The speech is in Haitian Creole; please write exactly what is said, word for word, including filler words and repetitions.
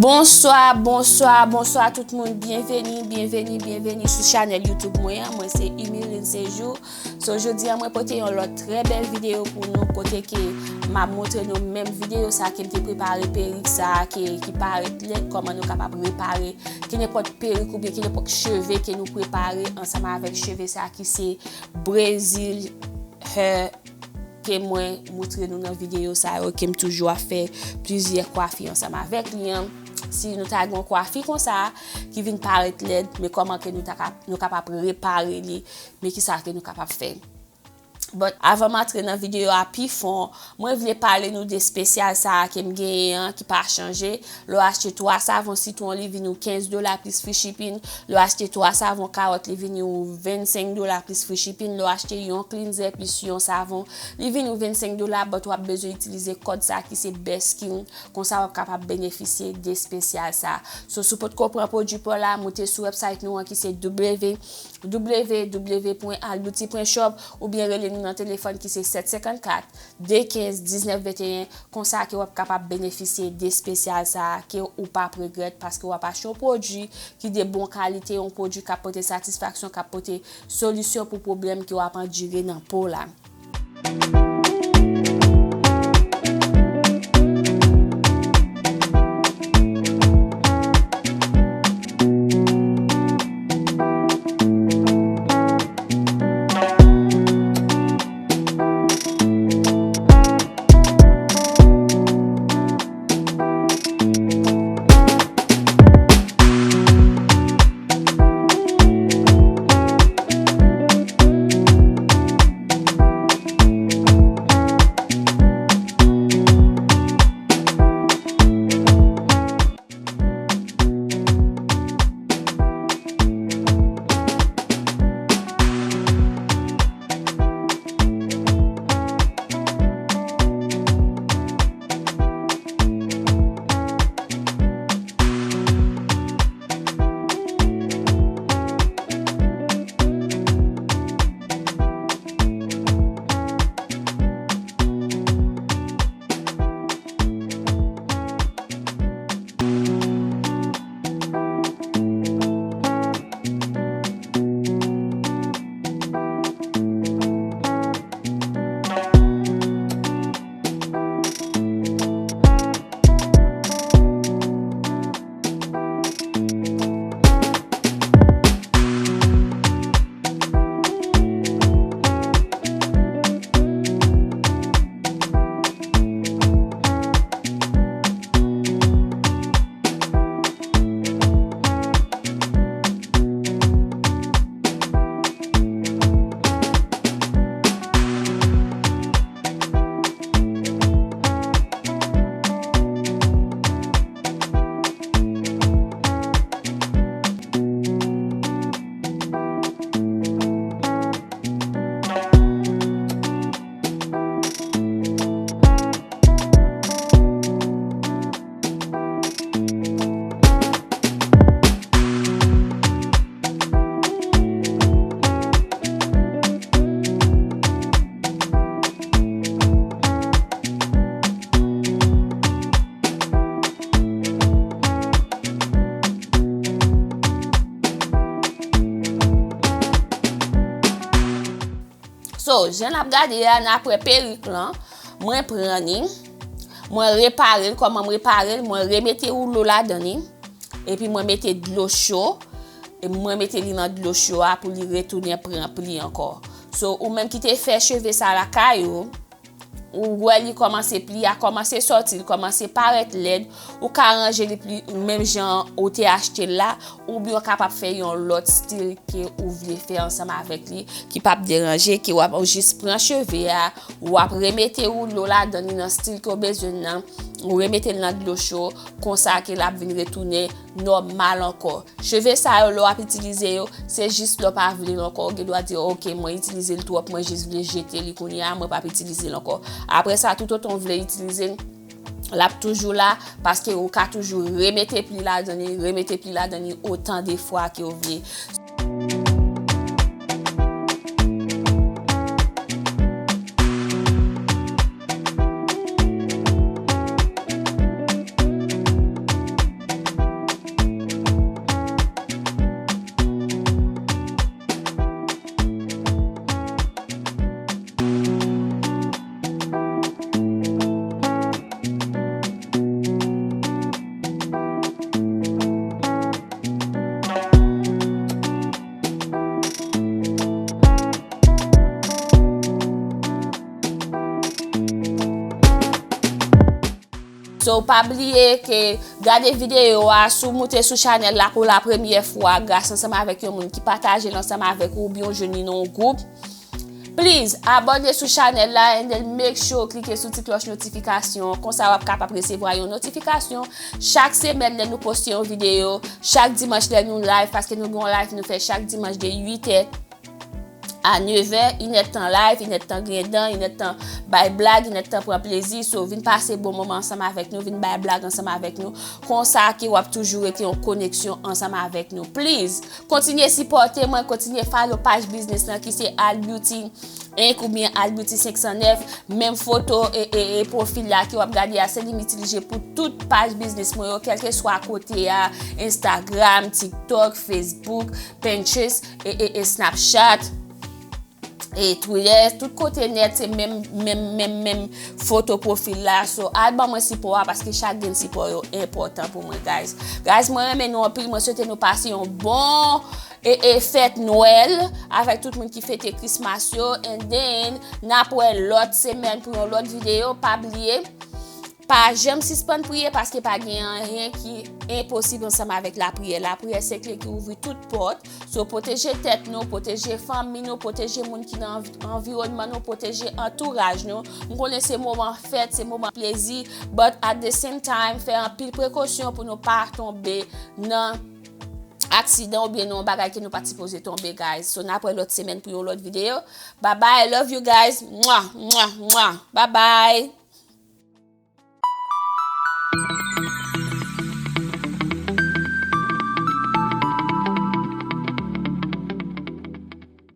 Bonswa, bonswa, bonswa tout moun. Byenveni, byenveni, byenveni sou chanèl YouTube mwen an. Mwen se Imiline Sejou. So, jodi a mwen pote yon lòt trè bèl videyo pou nou, kote ke m ap montre nou menm videyo sa ke m te prepare perik sa ke, ki parèt lèd, kòman nou kapab repare kenenpòt perik oubyen kenenpòt cheve ke nou prepare ansanm avèk cheve sa ki se Brazil hair ke mwen montre nou nan videyo sa yo, ke m toujou ap fè plizyè kwafi ansanm avèk li an. Si nou ta gen yon kwafi konsa ki vin parèt lèd, men kòman ke nou ta ka, nou kapab repare li, men kisa ke nou kapab fè. But avan m antre nan videyo a pi fon, mwen vle pale nou de espesyal sa a ke m genyen an ki pa chanje. Lè w achte twa savon sitwon, li vin ou kenz dola plis free shipping. Lè w achte twa savon kawòt, li vin ou vennsenk dola plis free shipping. Lè w achte yon cleanser plis yon savon, li vin ou vennsenk dola, but w ap bezwen itilize kòd sa ki se Best Skin. Konsa w ap kapab benefisye de espesyal sa. So, si w potko pran pwodui pa w la, moute sou website nou an ki se w w w w pwen albuti pwen shop oubyen rele nou nan telefòn ki se sèt senkannkat, de kenz, diznèf venteyen. Konsa ke w ap kapab benefisye de espesyal sa a ke ou p ap regrèt paske w ap achte yon pwodui ki de bon kalite, yon pwodui k ap pote satisfaksyon, k ap pote solisyon pou pwoblèm ke w ap andire nan po w la. So, jan n ap gade a, n ap wè perik lan, mwen pran li, mwen repare l, kòman m repare l, mwen remete woulo ladan li, epi mwen mete dlo cho, e mwen mete li nan dlo cho a pou li retounen pran pli ankò. So, ou menm ki te fè cheve sa lakay ou, ou wè li kòmanse, pli a kòmanse sòti, li kòmanse parèt lèd, ou ka ranje li pli menm jan ou te achte l la, oubyen ou kapab fè yon lòt stil ke ou vle fè ansanm avèk li, ki p ap deranje, ke w ap jis pran cheve a, w ap remete woulo ladan li nan stil ke w bezwen nan, ou remete l nan dlo cho, konsa ke l ap vin retounen nòmal ankò. Cheve sa yo, lè w ap itilize yo, se jis lè w pa vle l ankò, ou gen dwa di, "Ok, mwen itilize l twòp, mwen jis vle jete li kounye a, mwen p ap itilize l ankò." Apre sa, toutotan w vle itilize l, l ap toujou la, paske ou ka toujou remete pli ladan li, remete pli ladan li otan de fwa ke w vle. So, pa bliye ke gade videyo a, si w moute sou chanèl la pou la premyè fwa, gras ansanm avèk yon moun ki pataje l ansanm avèk ou, oubyen w jwenn li nan yon gwoup, please, abòne sou chanèl la and then make sure w klike sou ti klòch notifikasyon. Konsa w ap kapab resevwa yon notifikasyon chak semèn lè nou poste yon videyo, chak dimanch lè nou live, paske nou gen yon live nou fè chak dimanch de uit è a nevè, inèdtan live, inèdtan griyen dan, inèdtan bay blag, inèdtan pran plezi. So, vin pase bon moman ansanm avèk nou, vin bay blag ansanm avèk nou. Konsa ke w ap toujou rete yon koneksyon ansanm avèk nou. Please, kontinye sipòte mwen, kontinye follow paj biznis lan ki se Al Beauty Inc oubyen Al Beauty senk san nèf. Menm foto e, e, e pwofil la ke w ap gade a, se li m itilize pou tout paj biznis mwen yo, kèlkeswa kote a, Instagram, TikTok, Facebook, Pinterest, e, e, e Snapchat, e Twitter, tout kote nèt, se menm, menm, menm, menm foto pwofil la. So, al ban mwen sipò a, paske chak grenn sipò yo enpòtan pou mwen, guys. Guys, mwen renmen nou anpil, mwen swete nou pase yon bon e, e fèt Nwèl avèk tout moun ki fete Christmas yo, and then n ap wè lòt semèn pou yon lòt videyo. Pa bliye, pa janm sispann priye, paske pa gen anyen ki enposib ansanm avèk lapriyè. Lapriyè se kle ki ouvri tout pòt. So, pwoteje tèt nou, pwoteje fanmi nou, pwoteje moun ki nan anv-, anviwònman nou, pwoteje antouraj nou. M konnen se moman fèt, se moman plezi, but at the same time, fè anpil prekosyon pou nou pa tonbe nan aksidan oubyen nan yon bagay ke nou pa t sipoze tonbe, guys. So, n ap wè lòt semèn pou yon lòt videyo. Bye bye, love you guys. Mwa, mwa, mwa. Bye bye.